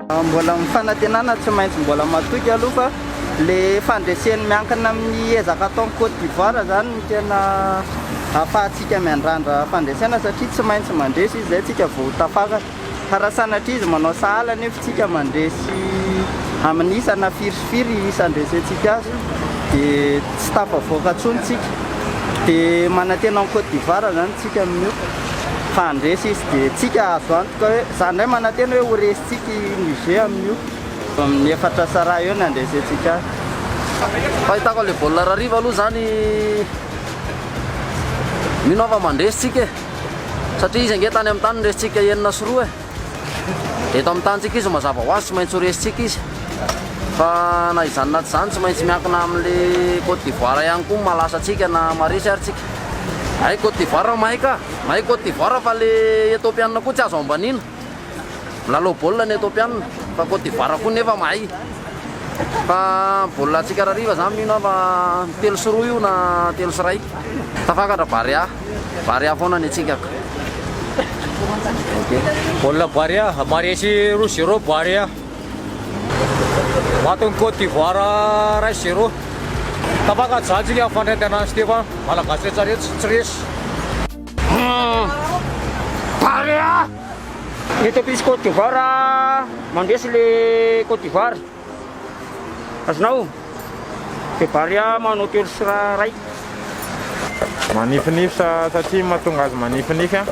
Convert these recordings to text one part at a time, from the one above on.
Mbola ny fanantenana tsy maintsy mbola matoky aloha fa le fandreseny miankina amin'ny ezaka ataon'i Côte d'Ivoire zany no tena ahafahantsika miandrandra fandresena satria tsy maintsy mandresy izy zay tsika vao ho tafakatra. Fa raha sanatria izy manao sahala nefa tsika mandresy amin'ny isa na firy sy firy isa andresentsika azy dia tsy tafavoaka intsony tsika. Dia manantena an'i Côte d'Ivoire zany tsika amin'io fa handresy izy dia tsika azo antoka hoe za indray manantena hoe ho resintsika i Niger amin'io. Amin'ny efatra sara eo ny handresentsika azy. Fahitako an'ilay baolina rariva aloha zany mino aho fa mandresy tsika e. Satria izy ange tany amin'ny tany resintsika 6 e. Dia eto amin'ny tanintsika izy mazava ho azy tsy maintsy ho resintsika izy. Fa na izany na tsy izany tsy maintsy miankina amin'ilay Côte d'Ivoire ihany koa ny mahalasa antsika na maharesy ary tsika. Hay Côte d'Ivoire mahay ka! Mahay Côte d'Ivoire fa le Ethiopiana koa tsy azo ambaniana. Milalao baolina ny Ethiopiana fa Côte d'Ivoire koa nefa mahay. Fa baolina antsika rariva zany mino aho fa 3 sy 2 io na 3 sy 1. Tafakatra Barea. Barea foana ny antsika ka. Ok. Baolina Barea, maharesy 2 0 Barea. Matin'i Côte d'Ivoire 1 0. Tafakatra zany tsika amin'ny fandraitana an'i Stefan. Malagasy rehetra rehetra tsy resy. Barea! Ethiopie sy Côte d'Ivoire mandresy le Côte d'Ivoire. Azonao? De Barea manao 3 sy 1. Manifinify satria mahatonga azy manifinify an,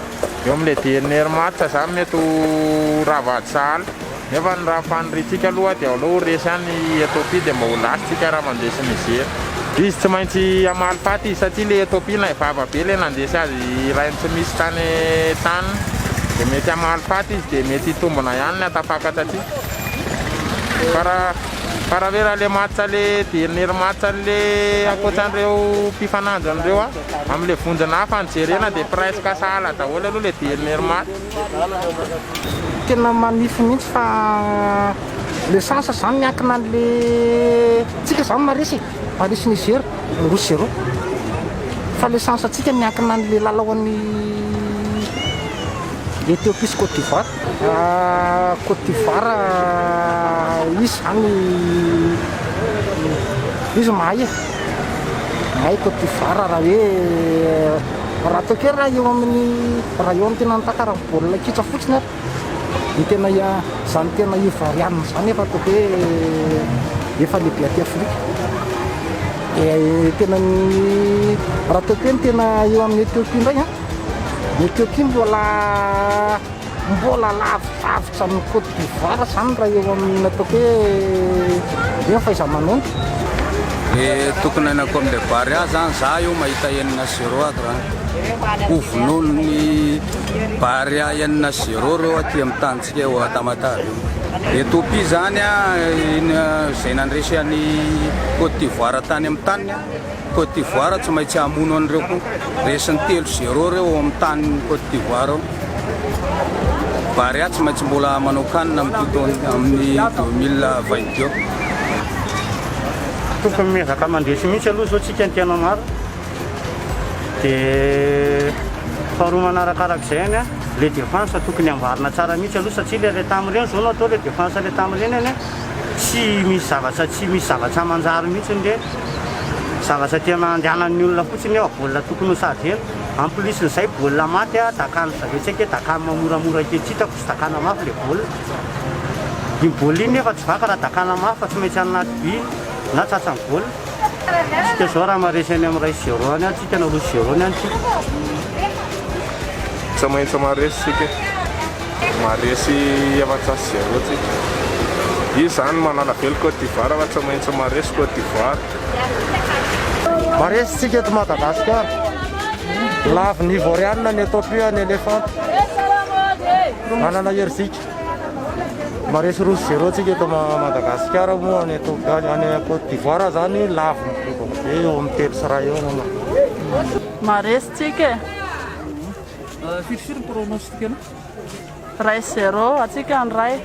eo amin'ilay dernier match zany mety ho rava ady sahala, nefa ny raha faniriantsika aloha dia aleo ho resy ihany i Ethiopie dia mba ho lasa tsika raha mandresy Niger. Izy tsy maintsy hamaly faty izy satria ilay Ethiopie naivava be ilay nandresy azy iray tsy misy tany tany dia mety hamaly faty izy dia mety hitombina ihany ny hatafakatra antsika. Fa raha fa raha hoe raha le match le dernier match an'le ankoatran'ireo mpifanandrina ireo a, amin'le vondrona hafa no jerena dia presque sahala daholo aloha le dernier match. Tena manify mihitsy fa le chance zany miankina an'le tsika zany maresy e, maresy Niger roa sy zéro fa le chance antsika miankina an'le lalao an'i Ethiopie sy Côte d'Ivoire. Côte d'Ivoire izy zany izy mahay e, mahay Côte d'Ivoire raha hoe raha ataoko hoe raha eo amin'ny raha eo amin'ny tena ny tantaran'ny baolina kitra fotsiny ary ny tena zany tena Ivoirianina zany efa ataoko hoe efa lehibe aty Afrika. Dia tena ny raha ataoko hoe ny tena eo amin'ny Ethiopie indray an, Ethiopie mbola mbola lavidavitra amin'i Côte d'Ivoire zany raha eo amin'ny ataoko hoe hoe fahaiza-manao. Ny tokony hanako amin'ilay Barea zany, za io mahita 6 0 ato raha. Ho vonoin'ny Barea 6 0 reo aty amin'ny tanintsika eo Tamatave io. Ethiopie zany iny izay nandresy an'i Côte d'Ivoire tany amin'ny taniny. Côte d'Ivoire tsy maintsy hamono an'ireo koa. Resiny 3 zéro ireo ao amin'ny tanin'i Côte d'Ivoire ao. Barea tsy maintsy mbola manao CAN amin'ity taona amin'ny 2022. Tokony miezaka mandresy mihitsy aloha izao tsika ny tena marina. Dia faharoa manarakarak'izay any le défense tokony amboarina tsara mihitsy aloha satria le le tamin'ireny izao no atao le défense le tamin'ireny anie tsy misy zavatra tsy misy zavatra manjary mihitsy ireny. Zavatra tena andehanan'ny olona fotsiny eo, baolina tokony ho sady ela. En plus n'izay baolina maty a, dakan'ny zareo tsy haiko hoe dakany mamoramora kely tsy hitako, tsy dakana mafy le baolina. Iny baolina iny nefa tsy vaka raha dakana mafy fa tsy maintsy any anaty by na tratran'ny baolina. Tsika zao raha maharesy any amin'ny 1 zéro any tsika na 2 zéro any tsika. Tsy maintsy maharesy tsika e. Maharesy 4 sy 0 tsika. Izy zany manala velo Côte d'Ivoire fa tsy maintsy maharesy Côte d'Ivoire. Maresy tsika eto Madagasikara. Lavin'ny Ivorianina ny Ethiopia ny Elefanta. Manana herijika. Maresy 2 sy 0 tsika eto Madagasikara moa any Ethiopia any Côte d'Ivoire zany laviny be eo amin'ny 3 sy 1 eo angamba. Maresy tsika e. Firifiry ny pronostic anao? 1 zéro, atsika ny ray.